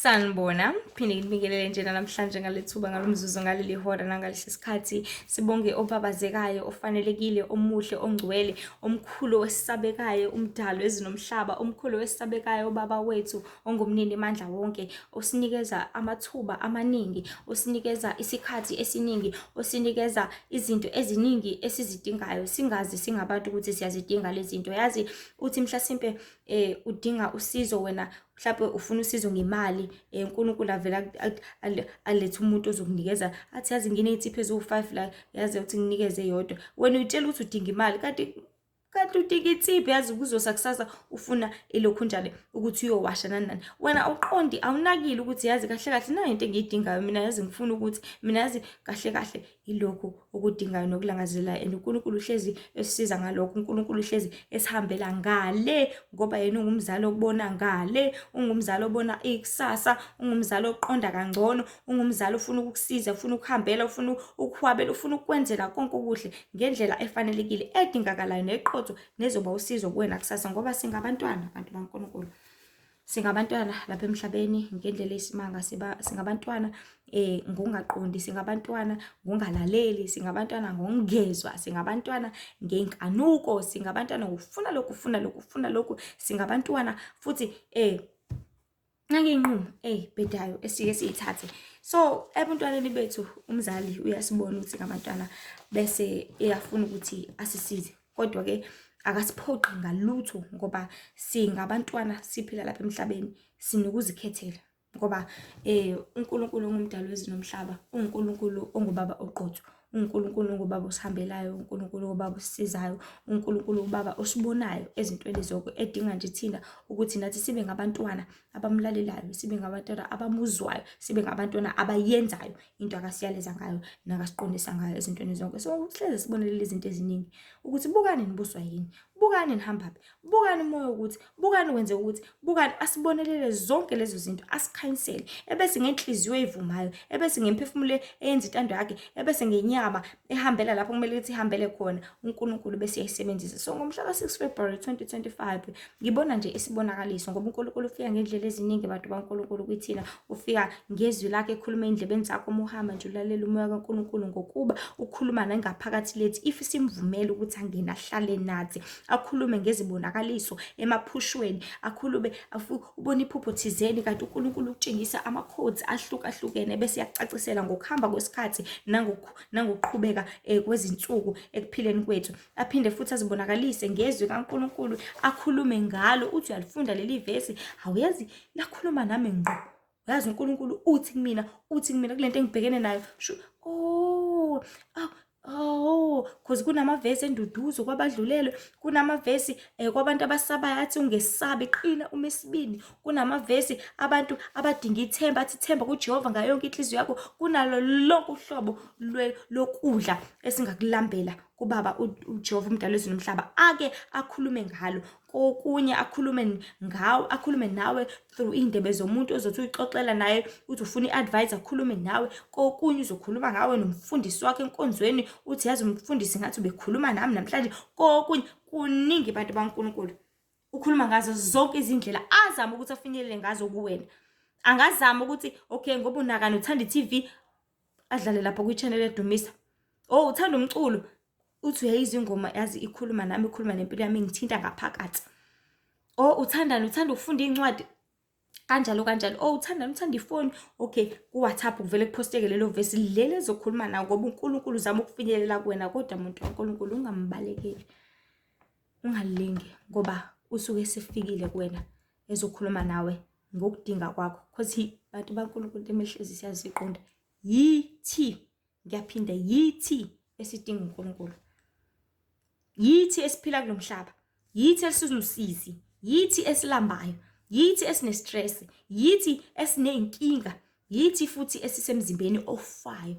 Sanibona, phinde ngibingelele nje namhlanje ngalethuba ngalomzuzu ngaleli hora nangalesi sikhathi. Sibonge obabazekayo, ofanelekile, omuhle, ongcwele, omkhulu wesabekayo, umdalo ezinomhlaba, omkhulu wesabekayo ubaba wethu ongumnini mandla wonke, osinikeza amathuba amaningi, osinikeza isikhathi esiningi, osinikeza izinto eziningi esizidingayo singazi singabantu ukuthi siyazidinga lezi zinto. Yazi uthi mhlasimpe udinga usizo wena, mhlawumbe ufuna usizo ngemali, uNkulunkulu avela alethe umuntu ozokunikeza, athi yazi nginey'nsipho eziwu-5 la, yazi uthi nginikeze eyodwa. Wena uyitshela ukuthi udinga imali, kanti udinga insipho, yazi kuzosa kusasa ufuna ilokhunjane ukuthi uyowasha nani nani. Wena awuqondi, awunakile ukuthi yazi kahle kahle nayo into engiyidingayo mina, yazi ngifuna ukuthi mina yazi kahle kahle ilokhu okudingayo nokulangazelayo. And uNkulunkulu uhlezi esisiza ngalokho, uNkulunkulu uhlezi esihambela ngale, ngoba yena ungumzali okubona ngale, ungumzali obona ikusasa, ungumzali oqonda kangcono, ungumzali ofuna ukukusiza, ufuna ukuhambela, ufuna ukuhwabela, ufuna ukwenzela konke okuhle ngendlela efanelekile, edingakalayo neqotho, nezoba usizo kuwena kusasa, ngoba singabantwana abantu baNkulunkulu. Singabantwana lapha emhlabeni ngendlela eyisimanga, singabantwana ngokungaqondi, singabantwana ngokungalaleli, singabantwana ngokungezwa, singabantwana ngenkanuko, singabantwana ngokufuna lokhu, ufuna lokhu, ufuna lokhu, singabantwana futhi nangey'nqumo ey'bhedayo esike siyithathe. So ebuntwaneni bethu umzali uyasibona ukuthi ngabantwana, bese eyafuna ukuthi asisize, kodwa-ke akasiphoqi ngalutho, ngoba singabantwana siphila lapha emhlabeni, sinokuzikhethela, ngoba uNkulunkulu ongumdali wezulu nomhlaba, uNkulunkulu ongubaba oqotho, uNkulunkulu ongubaba osihambelayo, uNkulunkulu ongubaba osisizayo, uNkulunkulu ubaba osibonayo ezintweni zonke, edinga nje thina ukuthi nathi sibe ngabantwana abamlalelayo, sibe ngabantwana abamuzwayo, sibe ngabantwana abayenzayo into akasiyaleza ngayo nakasiqondisa ngayo ezintweni zonke. So sihleze sibonelele izinto eziningi ukuthi bukani nibuswa yini, bukani nihambaphi, bukani umoya ukuthi, bukani wenze ukuthi, bukani, asibonelele zonke lezo zinto, asikhanyisele, ebese ngenhliziyo eyivumayo, ebese ngemphefumulo eyenza intando yakhe, ebese ngenyama ehambela lapho kumele ukuthi ihambele khona, uNkulunkulu bese uyayisebenzisa. So ngomhla ka-6 February 2025 ngibona nje isibonakaliso, ngoba uNkulunkulu ufika ngendlela eziningi bantu baNkulunkulu kwithina, ufika ngezwi lakhe ekhuluma ey'ndlebeni zakho uma uhamba nje ulalela umoya kaNkulunkulu, ngokuba ukhuluma nangaphakathi lethu if simvumele ukuthi angene ahlale nathi, akhulume ngezibonakaliso emaphushweni, akhulume ubona iphupho thizeni kanti uNkulunkulu ukutshengisa ama-codes ahlukahlukene, bese yakucacisela ngokuhamba kwesikhathi nangokuqhubeka kwezinsuku ekuphileni kwethu. Aphinde futhi azibonakalise ngezwi kaNkulunkulu, akhulume ngalo, uthi uyalifunda leli vesi, awuyazi lakhuluma nami ngqo, uyazi uNkulunkulu uthi kumina, uthi kumina kulento engibhekene nayo, oh oh, cause kunamavesi enduduzo kwabadlulelwe, kunamavesi kwabantu abasabayo athi ungesabi, qina ume esibini, kunamavesi abantu abadinga ithemba athi themba kuJehova ngayo yonke inhliziyo yakho, kunalo lonke uhlobo lokudla esingakulambela kubaba uJehova umdali wezulu nomhlaba, ake akhulume ngalo kokunye, akhulume ngawe, akhulume nawe through iy'ndebe zomuntu ozothi uyixoxela naye, uthi ufuna i-advice, akhulume nawe kokunye, uzokhuluma ngawe nomfundisi wakho enkonzweni, uthi yazi umfundisi ngathi ubekhuluma nami namhlanje, kokunye kuningi bantu baNkulunkulu. Ukhuluma ngazo zonke izindlela azama ukuthi afinyelele ngazo kuwena. Angazama ukuthi okay ngoba unakana uthanda i-TV, adlale lapha kwi-channel edumisa. Oh uthanda umculo, uthi uyayizwa ingoma yazi ikhuluma nami, ikhuluma nempilo yami, ingithinta ngaphakathi. Oh uthandani, uthanda ukufunda iy'ncwadi, kanjalo kanjalo. Oh uthandani, uthanda ifoni, okay ku-WhatsApp kuvele kuphosteke lelo vesi leli ezokhuluma nawe, ngoba uNkulunkulu uzama ukufinyelela kuwena, kodwa muntu kaNkulunkulu ungambalekeli, ungalingi, ngoba usuke esefikile kuwena ezokhuluma nawe ngokudinga kwakho. Cause bantu baNkulunkulu into emehlezi siyaziqonda, yithi, ngiyaphinda, yithi esidinga uNkulunkulu, yithi esiphila kulo mhlaba, yithi esilusizi, yithi esilambayo, yithi esine-stress, yithi esiney'nkinga, yithi futhi esisemzimbeni ofayo.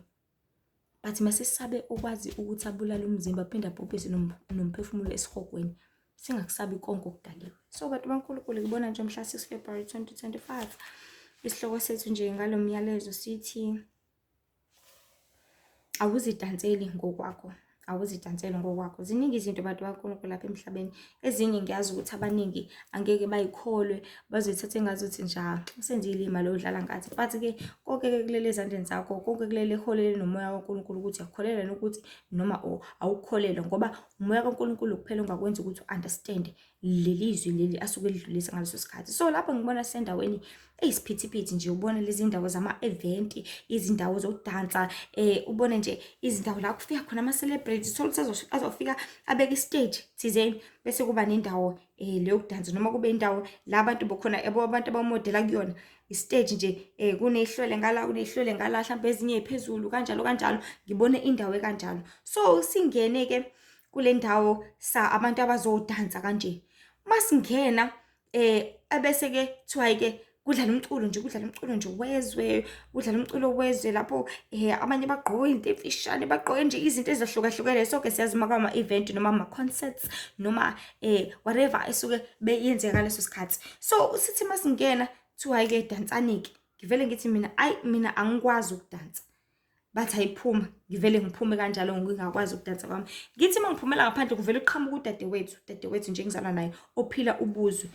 But masisabe okwazi ukuthi abulale umzimba aphinde abhubhise nomphefumulo esihogweni, singakusabi konke okudaliwe. So bantu baNkulunkulu, ngibona nje mhla 6 February 2025 isihloko sethu nje ngalo myalezo sithi awuzidanseli ngokwakho, Awuzidansele ngokwakho. Ziningi izinto bantu bakaNkulunkulu lapha emhlabeni. Ezinye ngiyazi ukuthi abaningi angeke bayikholwe, bazoyithatha engazuthi nje usenze ilima lo udlala ngathi. But-ke konke-ke kulele ezandleni zakho, konke kulele eholele nomoya kaNkulunkulu ukuthi uyakholelwa yini ukuthi noma awukholelwa, ngoba umoya kaNkulunkulu kuphela ongakwenza ukuthi u-understand leli zwi leli asuke elidlulisa ngaleso sikhathi. So lapho ngibona sendaweni eyisiphithiphithi nje, ubona lezi ndawo zama-event, izindawo zokudansa, ubone nje izindawo la kufika khona ama-celebrity, thola ukuthi azofika abeke istage thizeni, bese kuba nendawo leyo kudansa, noma kube indawo la abantu bokhona yabo abantu abamodela kuyona istage nje, kunehlwele ngala, kunehlwele ngala, mhlawumbe ezinye eziphezulu kanjalo kanjalo. Ngibone indawo ekanjalo. So singene ke kule ndawo sa abantu abazodansa kanje. Masingena ebese ke kuthiwa ke kudlala umculo nje, kudlala umculo nje wezwe, kudlala umculo wezwe lapho abanye bagqoke into emfishane, bagqoke nje izinto ezahlukahlukene. Sonke siyazi uma kwama-event noma ama-concerts noma whatever esuke beyenzeka ngaleso sikhathi. So sithi masingena kuthiwa ke dansani-ke. Ngivele ngithi mina ayi, mina angikwazi ukudansa. Bathi ayiphuma, ngivele ngiphume kanjalo ngingakwazi ukudansa kwami. Ngithi uma ngiphumela ngaphandle kuvele kuqhamuka udadewethu, udadewethu nje engizalwa naye ophila ubuzwe.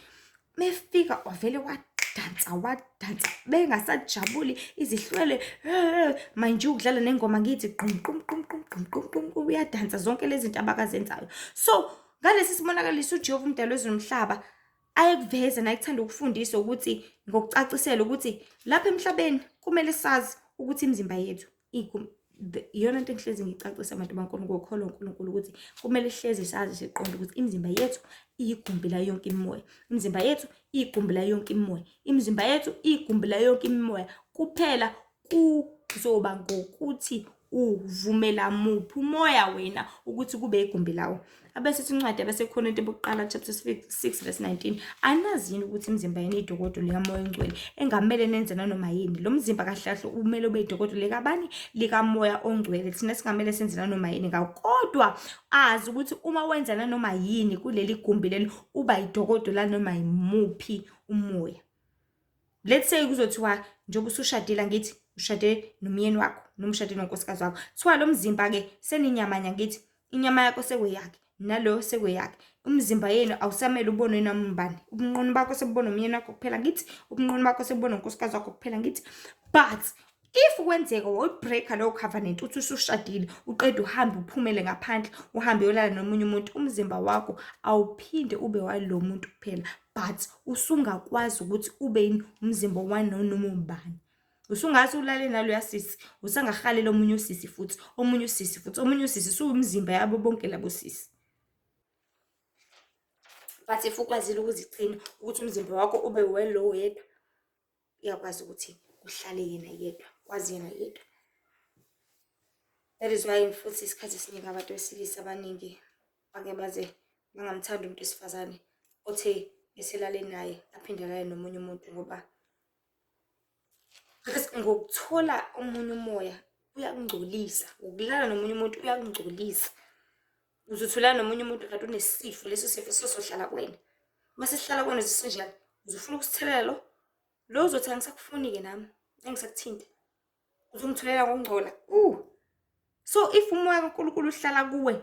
Mefika wavele wadansa, wadansa bengasajabuli izihlwele, manje ukudlala nengoma ngithi gqum gqum gqum gqum gqum gqum gqum, uyadansa zonke lezi zinto abakazenzayo. So ngalesi sibonakaliso uJehova umdali wezulu nomhlaba ayekuveza nayekuthanda ukufundisa ukuthi ngokucacisela ukuthi lapha emhlabeni kumele sazi ukuthi imizimba yethu iyona nto engihlezi ngicacisa abantu baNkulunkulu, ngokholwa uNkulunkulu ukuthi kumele hlezi sazi siqonde ukuthi imizimba yethu iyigumbi la yonke imimoya, imizimba yethu iyigumbi la yonke imimoya, imizimba yethu iyigumbi la yonke imimoya. Kuphela kuzoba ngokuthi uvumela muphi umoya wena ukuthi kube igumbi lawo. Abese ithi incwadi abaseKorinte bokuqala chapter 6 verse 19, anazi yini ukuthi imizimba yenu idokodo likaMoya oNgcwele engamele nenze nanoma yini? Lo mzimba kahle kahle umele ube idokodo likabani? LikaMoya oNgcwele. Thina singamele senze nanoma yini ngawo, kodwa azi ukuthi uma wenza nanoma yini kuleli gumbi leli uba idokodo lanoma yimuphi umoya. Let's say kuzothiwa njengoba usushadile, angithi ushade nomyeni wakho noma ushade nonkosikazi wakho, kuthiwa lo mzimba-ke seninyamanya, ngithi inyama yakho sekweyakhe nalo sekweyakhe, umzimba yenu awusamele ubonwe noma ubani, ubunqunu bakho sebubona umyeni wakho kuphela, ngithi ubunqunu bakho sebubona unkosikazi wakho kuphela, ngithi. But if kwenzeka wawubreaka leyo covenant, uthi usushadile uqede uhambe uphumele ngaphandle uhambe uyolala nomunye umuntu, umzimba wakho awuphinde ube walo muntu kuphela, but usungakwazi ukuthi ube yini umzimba wanonoma ubani. Usungathi ulale naloya sisi, usangahalela omunye usisi futhi, omunye usisi futhi, omunye usisi, suwumzimba yabo bonke labo sisi. But if ukwazile ukuzigcina ukuthi umzimba wakho ube welo wedwa, uyakwazi ukuthi kuhlale yena yedwa, kwazi yena yedwa. That is why futhi isikhathi esiningi abantu besilisa abaningi bake baze bangamthandi umuntu wesifazane othe eselale naye aphinde alale nomunye umuntu, ngoba because ngokuthola omunye umoya uyakungcolisa, ukulala nomunye umuntu uyakungcolisa. Uzotholana nomunye umuntu kanti unesifo, leso sifo sizohlala kuwena. Mase sihlala kuwena zisenjani, uzofuna ukusithelela lo lo uzothi angisakufuni-ke nami, engisakuthinta, uzongitholela ngokungcola. So if umoya kaNkulunkulu uhlala kuwe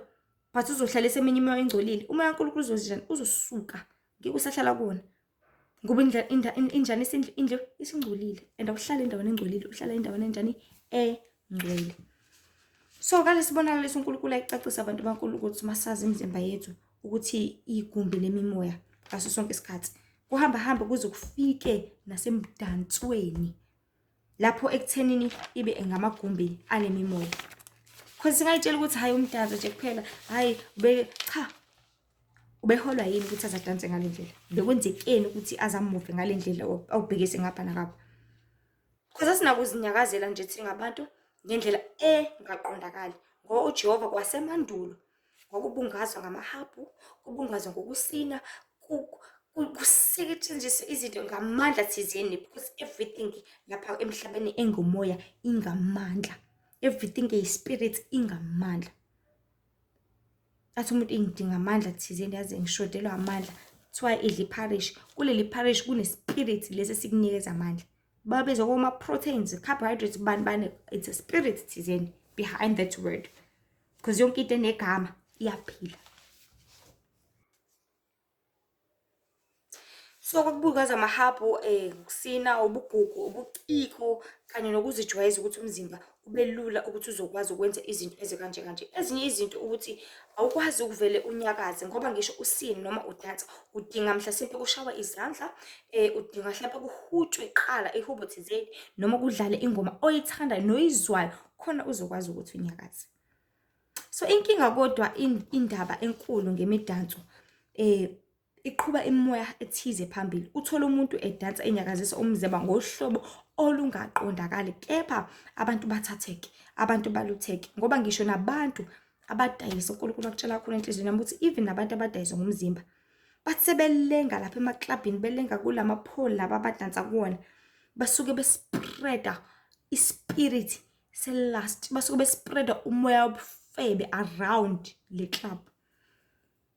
but uzohlalisa eminye imoya engcolile, umoya kaNkulunkulu uzozenjani? Uzosuka, ngeke usahlala kuwona, ngoba injani indlu isingcolile, and awuhlali endaweni engcolile, uhlala endaweni enjani? Engcwele. So ngalesibonakaliso uNkulunkulu ayicacisa abantu baNkulunkulu ukuthi masazi imizimba yethu ukuthi igumbi lemimoya ngaso sonke isikhathi, kuhamba hamba kuze kufike nasemdansweni lapho ekuthenini ibe ngamagumbi anemimoya. Cause singayitshela ukuthi hhayi umdanso nje kuphela, hhayi ube cha, ubeholwa yini ukuthi azadanse ngale ndlela? Bekwenzekeni ukuthi azamuve ngale ndlela awubhekise ngapha nangapha? Cause asinakuzinyakazela nje thingabantu ngendlela engaqondakali, ngoba uJehova kwasemandulo ngokubungazwa ngamahabhu, kubungazwa ngokusina, kusetshenziswe izinto ngamandla thizeni, because everything lapha emhlabeni engumoya ingamandla, everything eyi-spirit ingamandla. Athi umuntu ngidinga amandla thizeni, yazi ngishodelwa amandla, kuthiwa idla ipharishi. Kuleli pharishi kune-spirit lesi esikunikeza amandla, babizwa koma-proteins, carbohydrates, bani bani, it's a spirit thizeni behind that word. Because yonke into enegama iyaphila. So ukubukaza amahabhu ukusina, ubugugu, ubuciko kanye nokuzijwayeza ukuthi umzimba ube lula ukuthi uzokwazi ukwenza izinto ezikanje kanje. Ezinye izinto ukuthi awukwazi ukuvele unyakaze ngoba ngisho usina noma udansa udinga mhlasimpe kushawe izandla, udinga hlampe kuhutshwe kuqala ihubo thizeni noma kudlale ingoma oyithandayo noyizwayo khona uzokwazi ukuthi unyakaze. So inkinga kodwa indaba enkulu ngemidanso iqhuba imimoya ethize phambili. Uthole umuntu edansa enyakazisa umzimba ngohlobo olungaqondakali, kepha abantu bathatheke, abantu balutheke ngoba ngisho nabantu abadayisa, uNkulunkulu akutshela kakhulu enhliziyweni yami ukuthi even nabantu abadayisa ngomzimba bathi sebelenga lapha emaklabhini, belenga kulama-pole laba abadansa kuwona, basuke bespreada ispirit se-lust, basuke bespreada umoya wobufebe around le club.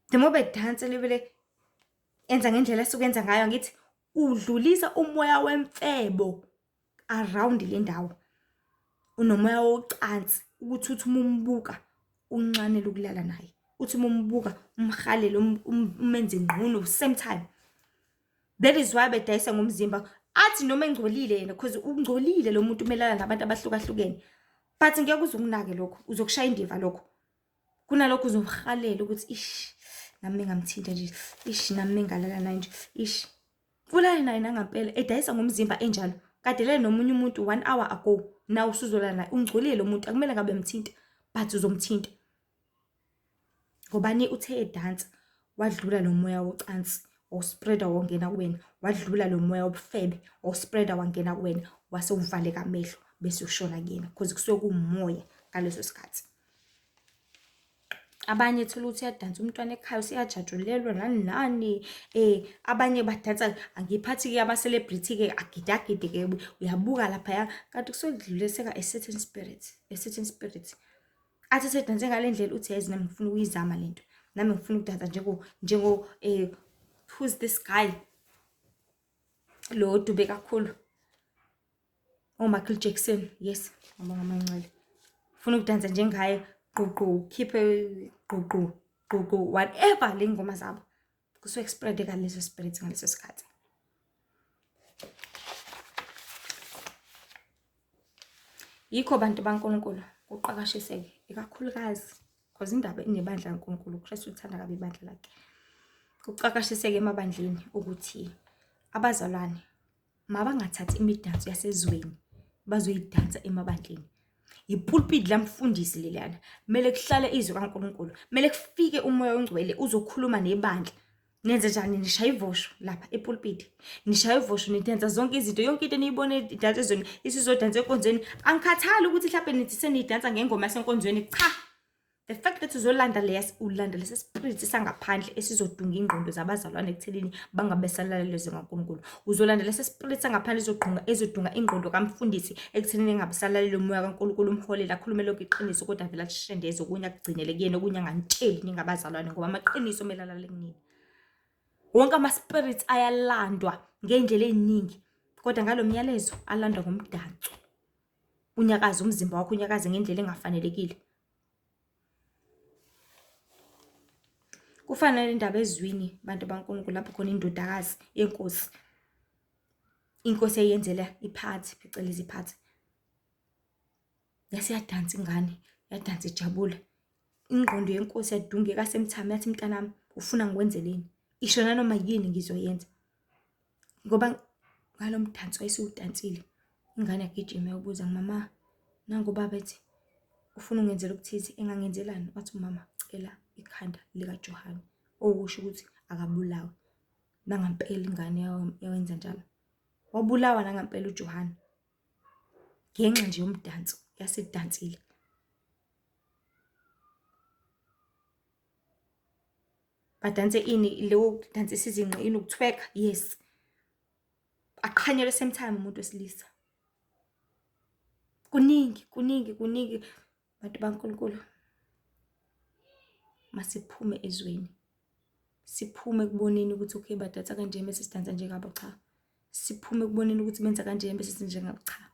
The more bedansa lebele enza ngendlela esuke enza ngayo, ngithi udlulisa umoya wemfebo around le ndawo, unomoya wocansi ukuthi uthi uma umbuka unxanele ukulala naye, uthi uma umbuka umhalele, umenze ngqunu same time. That is why bedayisa ngomzimba, athi noma engcolile yena, because ungcolile lo muntu umelana nabantu abahlukahlukene, but ngeke uze ukunake lokho, uzokushaya indiva lokho. Kunalokho uzohalela ukuthi ish, nami ngingamthinta nje, ish, nami ngingalala naye nje, ish. Ulale naye nangampela, edayisa ngomzimba enjalo. Kadelele nomunye umuntu 1 hour ago, nawe usuzolala naye. Ungcolile lo muntu, akumele ngabe emthinta, but uzomthinta. Ngobani uthe edansa, wadlula lo moya wocansi, wawuspreada wangena kuwena, wadlula lo moya wobufebe, wawuspreada wangena kuwena, wase uvaleka amehlo bese ushona kuyena, because kusuke kuwumoya ngaleso sikhathi. Abanye thola ukuthi uyadansa umntwana ekhaya useyajatshulelwa nani nani, abanye badansa, angiphathi-ke ama-celebrity-ke agidagide-ke, uyabuka laphaya, kanti kusuke kudluliseka a certain spirit, a certain spirit. Athi sedanse ngale ndlela uthi yazi nami ngifuna ukuyizama lento, nami ngifuna ukudansa njengo who's this guy lo odube kakhulu, oh Michael Jackson, yes, ngabonga amanxele, ufuna ukudansa njengaye, gqugqu, khiphe gqugqu gqugqu, whatever le ngoma zabo, kusuke kuspreadeka leso spirit ngaleso sikhathi. Yikho bantu baNkulunkulu kuqakashiseke ikakhulukazi because indaba inebandla kaNkulunkulu, uKristu uthanda kabi ibandla lakhe. Kuqakashiseke emabandleni ukuthi abazalwane mabangathathi imidanso yasezweni bazoyidansa emabandleni. Yipulpiti lamfundisi leliyana, kumele kuhlale izwi kaNkulunkulu, kumele kufike umoya ongcwele uzokhuluma nebandla. Nenze njani? Nishaya ivosho lapha epulpiti, nishaya ivosho, nidansa zonke izinto, yonke into eniyibona idansa ezweni isizodansa enkonzweni. Angikhathali ukuthi mhlawumbe nithi senidansa ngengoma yasenkonzweni, cha. The fact that uzolanda leya, ulanda lesi spirit sangaphandle esizodunga ingqondo zabazalwane ekuthenini bangabe besalalela izwi kaNkulunkulu. Uzolanda lesi spirit sangaphandle ezodunga ingqondo kamfundisi ekuthenini engabe salalela umoya kaNkulunkulu umholele akhulume lokho iqiniso, kodwa vele ashendeze okunye akugcinele kuyena, okunye anganitsheli ningabazalwane ngoba amaqiniso kumele alale kunina. Wonke ama-spirits ayalandwa ngey'ndlela ey'ningi, kodwa ngalo myalezo alandwa ngomdanso. Unyakaze umzimba wakho, unyakaze ngendlela engafanelekile. Kufana nale ndaba ezwini bantu baNkulunkulu lapho khona indodakazi yenkosi, inkosi eyenzela iphathi, phecelezi iphathi, yase yadansa ingane, yadansa ijabula. Ingqondo yenkosi yadungeka semthamo, yathi mntanami ufuna ngikwenzeleni? Isho nanoma yini ngizoyenza. Ngoba ngalo mdanso wayesewudansile, ingane yagijima yayobuza, mama nangu ubaba ethi ufuna ungenzela okuthize, engangenzelani? Wathi umama cela ikhanda likaJohane, okusho ukuthi akabulawe. Nangampela ingane yawenza njalo, wabulawa nangampela uJohane ngenxa nje yomdanso yasidansile. Badanse ini leyo kudansisa izinqe, ini ukuthweka, yes. Aqhanyelwe same time umuntu wesilisa. Kuningi, kuningi, kuningi bantu baNkulunkulu. Masiphume ezweni. Siphume ekuboneni ukuthi okay badansa kanje bese sidansa njengabo, cha. Siphume ekuboneni ukuthi benza kanje bese senza njengabo, cha.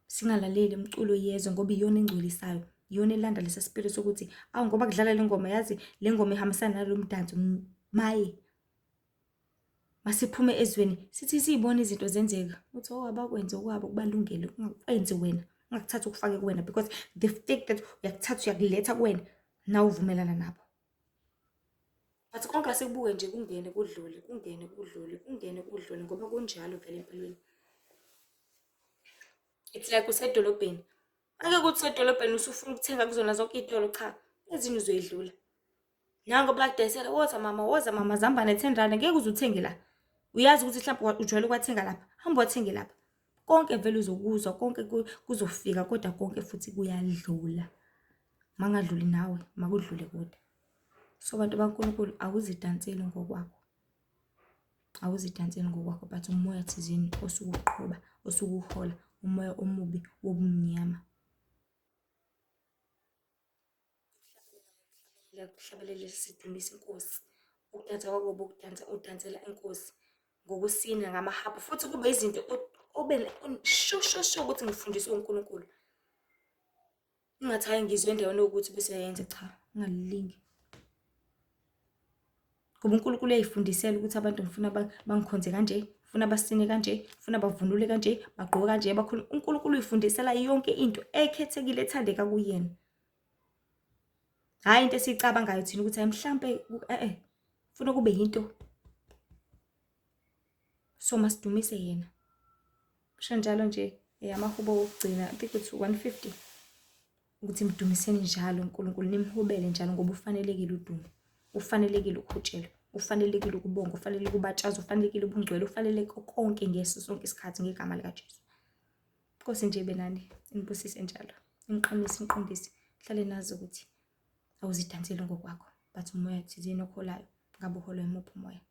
Singalaleli imiculo yezwe ngoba iyona engcolisayo. Iyona elanda lesa spirit sokuthi awu ngoba kudlala le ngoma, yazi le ngoma ihambisana nalo mdanso, maye. Masiphume ezweni sithi siyibona izinto zenzeka, uthi oh abakwenze okwabo kubalungele, ungakwenzi wena, ungakuthathi ukufake kuwena because the fact that uyakuthatha uyakuletha kuwena, nawe uvumelana nabo. But konke asikubuke nje kungene kudlule, kungene kudlule, kungene kudlule ngoba kunjalo vele empilweni. It's like usedolobheni. Angeke uthi usedolobheni usufuna ukuthenga kuzona zonke iy'tolo, cha, ezinye uzoyidlula. Nango bakudayisela, woza mama, woza mama, zambane 10 rand, ngeke uze uthenge la. Uyazi ukuthi mhlawumbe ujwayele ukwathenga lapha, hamba uwathenge lapha. Konke vele uzokuzwa, konke kuzofika, kodwa konke futhi kuyadlula. Mangadluli nawe, makudlule kude. So bantu baNkulunkulu awuzidanseli ngokwakho. Awuzidanseli ngokwakho but umoya thizeni osuke uqhuba, osuke uhola, umoya omubi wobumnyama. Ukuhlabelela sidumise inkosi. Ukudansa kwakubi ukudansa udansela inkosi ngokusina ngamahabhu futhi kube izinto obe sho sho sho ukuthi ngifundiswe uNkulunkulu. Ungathi hhayi ngizwe endaweni ewukuthi bese uyayenza, cha, ungalilingi. Ngoba uNkulunkulu uyayifundisela ukuthi abantu ngifuna bangikhonze kanje, ngifuna basine kanje, ngifuna bavunule kanje, bagqoke kanje, bakhulume. UNkulunkulu uyifundisela yonke into ekhethekile ethandeka kuyena. Hhayi into esiyicabangayo thina ukuthi hhayi mhlampe eh-eh, funa kube yinto. So masidumise yena. Kusho njalo nje amahubo okugcina, I think it's 150 ukuthi mdumiseni njalo uNkulunkulu, nimhubele njalo ngoba ufanelekile udumo, ufanelekile ukuhutshelwa, ufanelekile ukubonga, ufanelekile ukubatshaza, ufanelekile ubungcwele, ufaneleke konke ngeso sonke isikhathi ngegama likaJesu. Nkosi nje benani, inibusise njalo, iniqinise, iniqondise, hlale nazi ukuthi awuzidanseli ngokwakho but umoya thizeni okholayo ngabe uholwa imuphi umoya.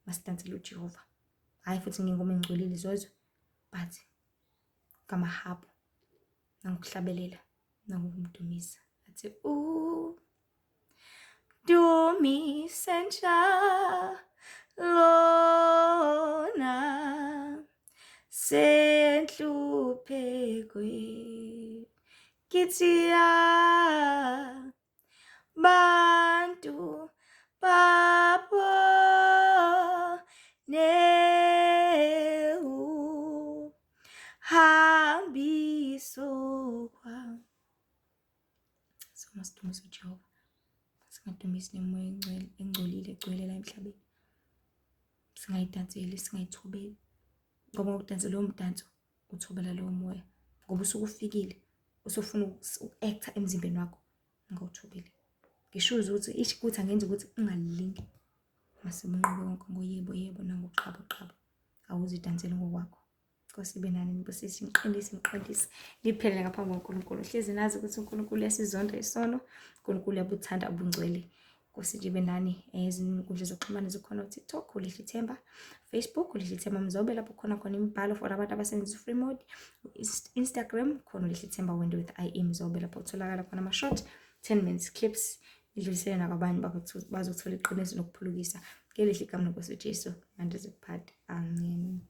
Masidansele uJehova, hhayi futhi ngengoma engcolile zozwe but ngamahabhu nangokuhlabelela nangokumdumisa athi u dumise njalo na senhluphekweni ngithi ya bantu babone uhambiso kwami. So masidumise uJehova, singadumisi nemoya engcwele engcolile egcwele la emhlabeni, singayidanseli, singayithobeli, ngoba ngokudansa lowo mdanso uthobela lowo moya, ngoba usuke ufikile usufuna uku-act-a emzimbeni wakho ungawuthobeli. Ngisho ukuthi ish kuthi angenza ukuthi ungalilingi mase unqobe konke ngoyebo yebo nangoqhabo qhabo, awuzidanseli ngokwakho. Nkosi ibe nani, nibusise, niqinise, niqondise, niphelele ngaphambi kwaNkulunkulu. Hlezi nazi ukuthi uNkulunkulu uyasizonda isono, uNkulunkulu uyabuthanda ubungcwele. Nkosi nje ibe nani. Izinkundla zokuxhumana zikhona uTikTok, uLihle Themba, Facebook, uLihle Themba Mzobe, lapho khona khona imibhalo for abantu abasebenzisa free mode. Instagram khona uLihle Themba Wendy with IE Mzobe, lapho kutholakala khona ama-short 10 minutes clips, idlulisele nakwabanye bazothola iqiniso nokuphulukisa. Ngelihle igama lenkosi uJesu, manje zikuphathe. Amen.